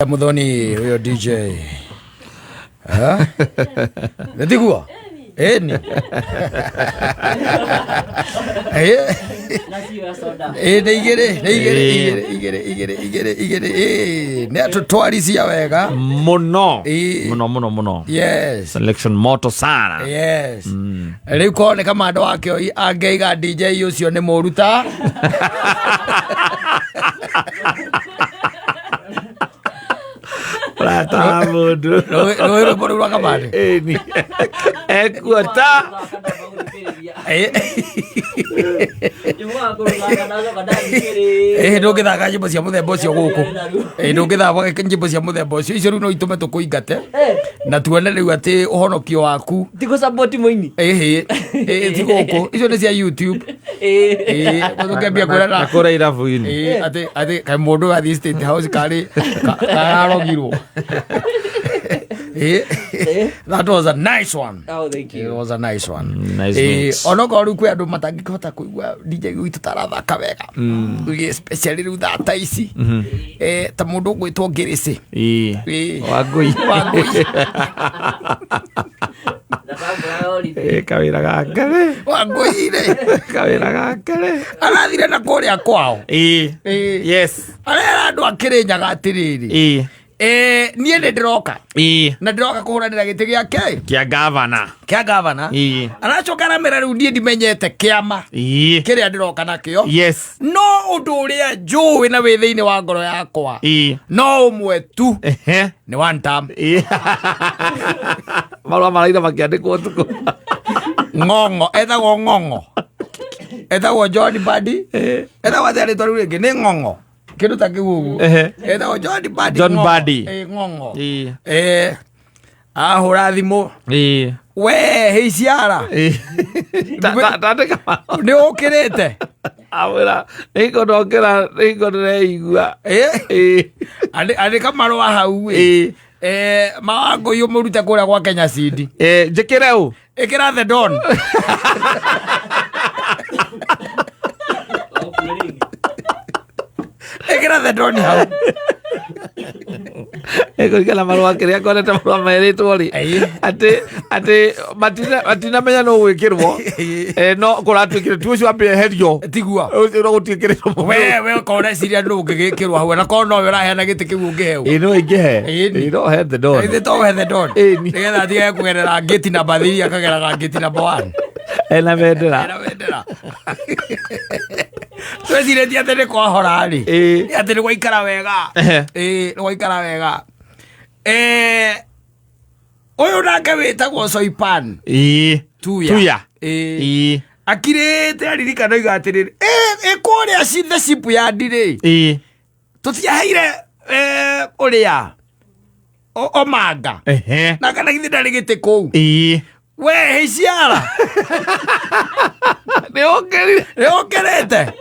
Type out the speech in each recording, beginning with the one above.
Muthoni huyo DJ. Eh? Nĩtiguo? Ĩni. Eh. Ĩ nĩ igĩrĩ, nĩ igĩrĩ, igĩrĩ, igĩrĩ, igĩrĩ, igĩrĩ, igĩrĩ. Ĩ, nĩ atũtwarithia wega. Muno. Ĩ. Muno muno muno. Yes. Selection moto sana. Yes. Rĩu korwo nĩ kamando wa kĩoi angĩiga DJ ũcio nĩ mũru ta Rata wa mũndũ. Rũĩ rwĩmbo rũu rwa kamande. Ĩni. Ekuota. Ĩ ndũngĩthaka nyĩmbo cia mũthemba ũcio gũkũ. Ĩ ndũngĩthaka nyĩmbo cia mũthemba ũcio. Icio rĩu no itũme tũkũingate na tuone rĩu atĩ ũhonokio waku Tigũsapoti mũini. ĩhĩ ĩ ti gũkũ. Icio nĩ cia YouTube. Ĩ tũkĩambia kwĩrana Na kũrĩa irabu-inĩ. Ĩ, atĩ atĩ kaĩ mũndũ athiĩ State House karĩ kararogirwo. Ĩ, that was a nice one. Oh, thank It you. was a nice one. Nice Ĩ, mix. onokorwo rĩu kwĩ andũ matangĩhota kũigua DJ witũ tarathaka wega Ĩ, especially rĩu thaa ta ici. Eh, ta mũndũ ũgwĩtwo Ngĩrĩcĩ. Ĩ. Ĩ. Wangũi. Wangũi. Ĩ, kawĩra gake rĩ. Wangũi rĩ Kawĩra gake rĩ. arathire na kũrĩa kwao. Ĩ. Ĩ. Yes. Arera andũ akĩrĩnyaga atĩrĩrĩ. Ĩ. Eh, niĩ nĩ ndĩroka Ĩ. na ndĩroka kũhũranĩra gĩtĩ gĩake Kĩa gavana. kĩa gavana. Ĩ. Aracoka aramera rĩu niĩ ndimenyete kĩama Ĩ. kĩrĩa ndĩroka nakĩo. Yes. No ũndũ ũrĩa njũĩ na wĩ thĩinĩ wa ngoro yakwa Ĩ. no ũmwe tu Ehe. nĩ one term. Ĩ. Marũa maraira makĩandĩkwo ũtukũ. Ng'ong'o etagwo Ng'ong'o, etagwo John Badi, etagwo atĩa rĩtwa rĩu rĩngĩ nĩ Ng'ong'o kĩndũ ta kĩu ũguo. Ehe. Etagwo John Badi. John Ng'ong'o. Badi. Ĩ, Ng'ong'o. Ĩ. Eh, ahũra thimũ Ĩ. we hĩciara Ĩ. Tandĩka marũa. nĩ ũkĩrĩte. Amwĩra nĩhingo ndokĩra nĩhingo ndĩreigua. Ĩ, Ĩ. Andĩka marũa hau ĩ. Ĩ. Eh, mawangũi ũmũrute kũrĩa gwa Kenya Seed. Ĩ, njĩkĩre ũ? Ĩkĩra the Don. Ĩkĩra the Don hau. Kũringana marũa kĩrĩa ngonete marũa merĩtwo rĩ Ĩ. atĩ atĩ matinamenya no gwĩkĩrwo. Ĩ. No kũratuĩkire ti ũcio ambe eherio. Tiguo. Ũcio no gũtuĩkĩrĩrwo mũndũ. We ũkorwo ũreciria nũ ũngĩgĩkĩrwo hau na korwo nowe ũraheana gĩtĩ kĩu ũngĩheo. Ĩ no ingĩhe. Ĩ. Ĩ no he the Don. Ithe to we the Don. Ĩ. Nĩgetha atigage kũgerera ngĩti namba 3 akageraga ngĩti namba 1. Ena bendera. Ena bendera. Twecirĩtie atĩ nĩ kwahora rĩ. Ĩ. Atĩ nĩ gwaikara wega. Ehe. Ĩ, nĩ gwaikara wega. Eh, ũyũ nake wĩtagwo Soipan Ĩ. Tuya. Tuya. Ĩ. Ĩ. Akirĩte aririkana oiga atĩrĩrĩ, ĩ kũrĩa the ship yard rĩ, Ĩ. tũtiaheire ũrĩa Omanga. Ehe. Na kana githĩ ndarĩ gĩtĩ kũu. Ĩ. We hĩciara Nĩ ũkĩrire. nĩ ũkĩrĩte.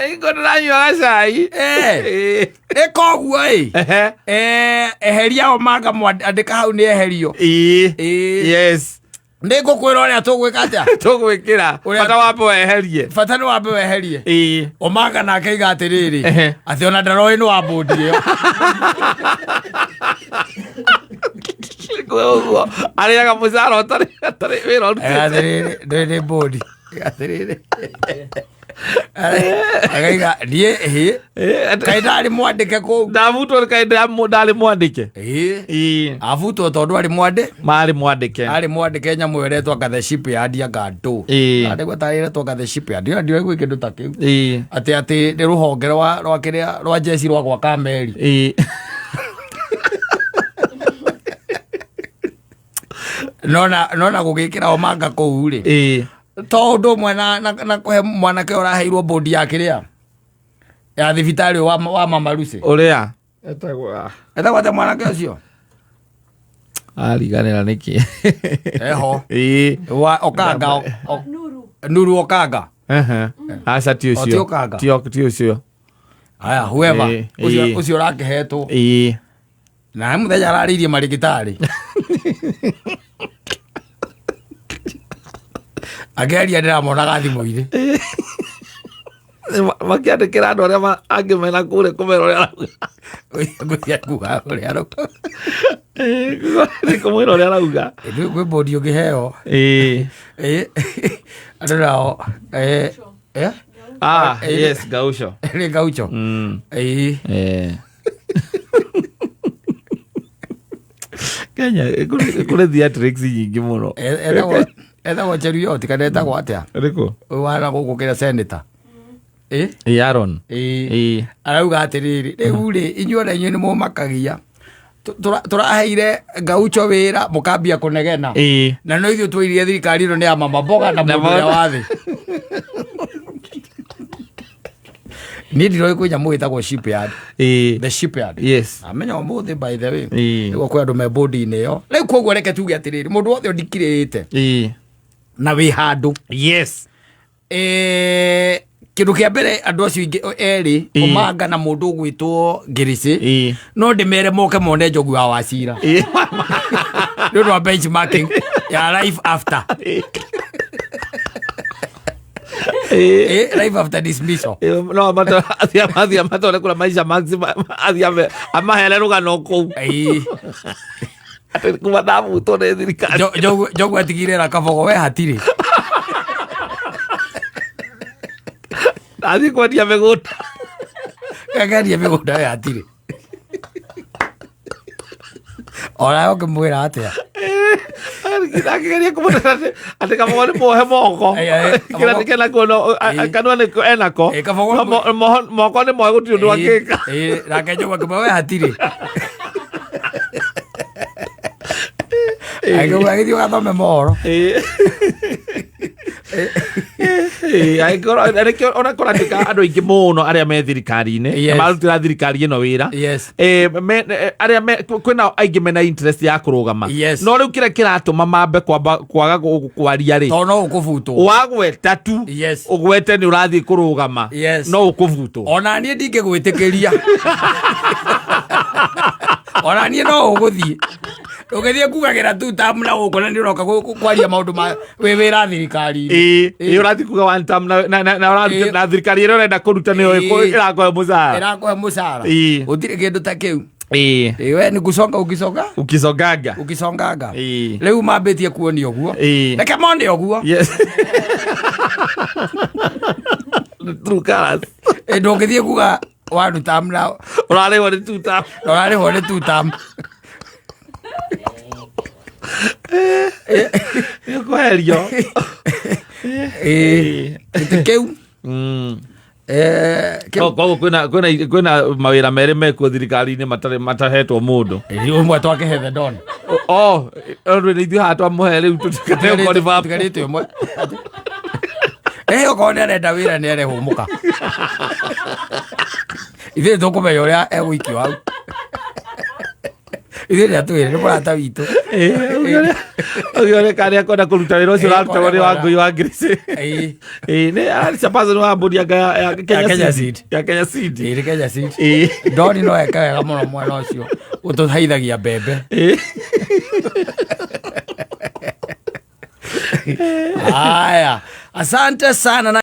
Hingo ndĩranyuaga cai. Eh. Ĩ. Ĩka ũguo ĩ. Ehe. Eh, eheria Omanga andĩka hau nĩ eherio. Ĩ. Ĩ. Yes. Nĩ ngũkwĩra ũrĩa tũgwĩka atĩa. Tũgwĩkĩra. Ũrĩa- Bata wambe weherie. Bata nĩ wambe weherie. Ĩ. Omanga nake aiga atĩrĩrĩ Ehe. atĩ ona ndaroĩ nĩ wa mbũndi ĩyo. Kwĩ ũguo arĩaga mũcara ũtarĩ ũtarĩ wĩra ũrutĩte. Atĩrĩrĩ ndĩ nĩ mbũndi. Atĩrĩrĩ. Akaiga niĩ ĩ Ĩ, atĩ- kaĩ ndarĩ mwandĩke kũu. Ndabutwo kaĩ ndarĩ mwandĩke. Ĩ. Ĩ. Abutwo tondũ arĩ mwandĩ Marĩ mwandĩke. arĩ mwandĩke nyamũ ĩyo ĩretwo anga the ship yard anga ndũ. Ĩ. Andĩkwo tarĩ ĩretwo anga the ship yard. Ndiũĩ ndiũĩ gwĩ kĩndũ ta kĩu. Ĩ. Atĩ atĩ nĩ rũhonge rwa rwa kĩrĩa rwa jeshi rwa gwaka meri. Ĩ. Nona nona gũgĩkĩra Omanga kũu rĩ. Ĩ. To ũndũ ũmwe na, na, na kũhe mwanake ũraheirwo bodi ya kĩrĩa ya thibitarĩ wa mama Lucy. Ũrĩa. Etagwo. Etagwo atĩa mwanake ũcio? Ariganĩra nĩkĩ. Eho. Ĩ. Wa Okanga. Nuru Okanga. Ehe. Aca ti O, ti ũcio. Okanga. Ti ũcio. Aya, whoever. Ĩ, Ũcio ĩ. ũcio ũrakĩhetwo. Ĩ. Na he mũthenya ararĩirie marĩgĩtarĩ. Akĩaria ndĩramonaga thimũ-inĩ. Makiandĩkĩra andũ arĩa angĩ mena kũrĩa kũmera ũrĩa arauga. Ngwĩciria kuga ũrĩa arauga. Nĩ kũmwĩra ũrĩa arauga. Kwĩ bodi ũngĩheo. Ĩĩ. Andũ nao eh? Ah, yes, Gaucho. Nĩ Gaucho. Ĩĩ. Eh. Kenya kũrĩ theatrics nyingĩ mũno. Etagwo Cheruiyot kana etagwo atĩa? Ũrĩkũ? Ũyũ wa gũkũ kĩrĩa senator. Ĩ? Ĩ Aaron. Ĩĩ. Ĩ. Arauga atĩrĩrĩ, rĩu rĩ, inyuĩ ona inyuĩ nĩ mũmakagia. Tũraheire Gaucho wĩra mũkambia kũnegena. Ĩ. Na no ithuĩ twairire thirikari ĩno nĩ ya mama mboga na Na mũndũ ũrĩa mama- wa thĩ. Niĩ ndiroĩ kwĩ nyamũ ĩtagwo shipyard. Ĩ. The shipyard. Yes. Amenya ũmũthĩ by the way. Ĩ. Nĩguo kwĩ andũ me bodi-inĩ ĩyo. Rĩu koguo reke tuge atĩrĩrĩ, mũndũ wothe ũndikirĩte Ĩ. na wĩ handũ. Yes. Kĩndũ kĩa mbere andũ acio ingĩ erĩ Ĩ. Omanga na mũndũ ũgwĩtwo Ngĩrĩcĩ Ĩ. no ndĩmere moke mone Njogu wa Wachira Ĩ. nĩ ũndũ wa benchmarking ya life after. Ĩ. Life after dismissal. No athiĩ amatware kũrĩa maisha maxima athiĩ amahere rũgano kũu atĩ kuma ndabutwo nĩ thirikari. Njogu atigire na kabogo we hatirĩ. Athiĩ kwendia mĩgũnda. Akendia mĩgũnda we hatirĩ. Onawe ũngĩmwĩra atĩa? Akĩgeria kũmũtara atĩ kabogo nĩ muohe moko. Kĩrĩa nĩ kenako no kanua nĩ enako. Kabogo No moko nĩ mohe gũtirĩ ũndũ angĩka. Nake Njogu akĩmwĩra we hatirĩ. Agĩthiĩ ũgathome mohoro. Angĩkorwo nĩkĩo ona kũratuĩka andũ aingĩ mũno arĩa me thirikari-inĩ Yes. na marutĩra thirikari ĩno wĩra. Yes. Arĩa kwĩna aingĩ mena interest ya kũrũgama. Yes. No rĩu kĩrĩa kĩratũma mambe kwamba kwaga kwaria rĩ, Tondũ no ũkũbutwo. wagweta tu Yes. ũgwete nĩ ũrathiĩ kũrũgama, Yes. no ũkũbutwo. Ona niĩ ndingĩgwĩtĩkĩria. Ona niĩ no ũgũthiĩ. Ũgĩthiĩ kugagĩra tu tamu na gũkũ na nĩ ũroka kwaria maũndũ ma wĩ wĩra thirikari-inĩ. Ĩĩ, ũrathiĩ kuga one term na thirikari ĩrĩa ũrenda kũruta nĩyo ĩrakũhe mũcara. Ĩrakũhe mũcara. Ĩĩ. Gũtirĩ kĩndũ ta kĩu. Ĩĩ. Ĩĩ, we nĩ gũconga ũgĩconga? Ukisongaga. Ũkĩconganga. Ĩĩ. Rĩu mambĩtie kuonia ũguo. Ĩĩ. Reke mone ũguo. Yes. True colors. Ĩ, ndũngĩthiĩ kuga one term na Ũrarĩhwo nĩ two term. na ũrarĩhwo nĩ two term. Nĩ ũkweherio. Ĩĩ. Gĩtĩ kĩu. Kĩu. Koguo kwĩna mawĩra merĩ mekuo thirikari-inĩ matarĩ matahetwo mũndũ. Ĩĩ, ũmwe twakĩhe the don. Oh, ũndũ nĩ ithuĩ haha twamũhe rĩu tũtikarĩ Tigarĩte ũmwe. Okorwo nĩ arenda wĩra nĩ arehũmũka. Ithuĩ tũkũmenya ũrĩa egũikio hau. Ithuĩ nĩ atwĩre nĩ mũrata witũ. Ũgĩoneka nĩ akwenda kũruta wĩra ũcio ũrarutagwo nĩ Wangũi wa Grace. Ĩĩ. Ĩĩ, nĩ arĩ person wa mbũri anga ya Kenya Kenya Seed. Seed. Ya Kenya Seed. Ĩĩ, nĩ Kenya Seed. Ĩĩ. Ndoni no eke wega mũno mwena ũcio ũtũheithagia mbembe. Ĩĩ. Haya, asante sana na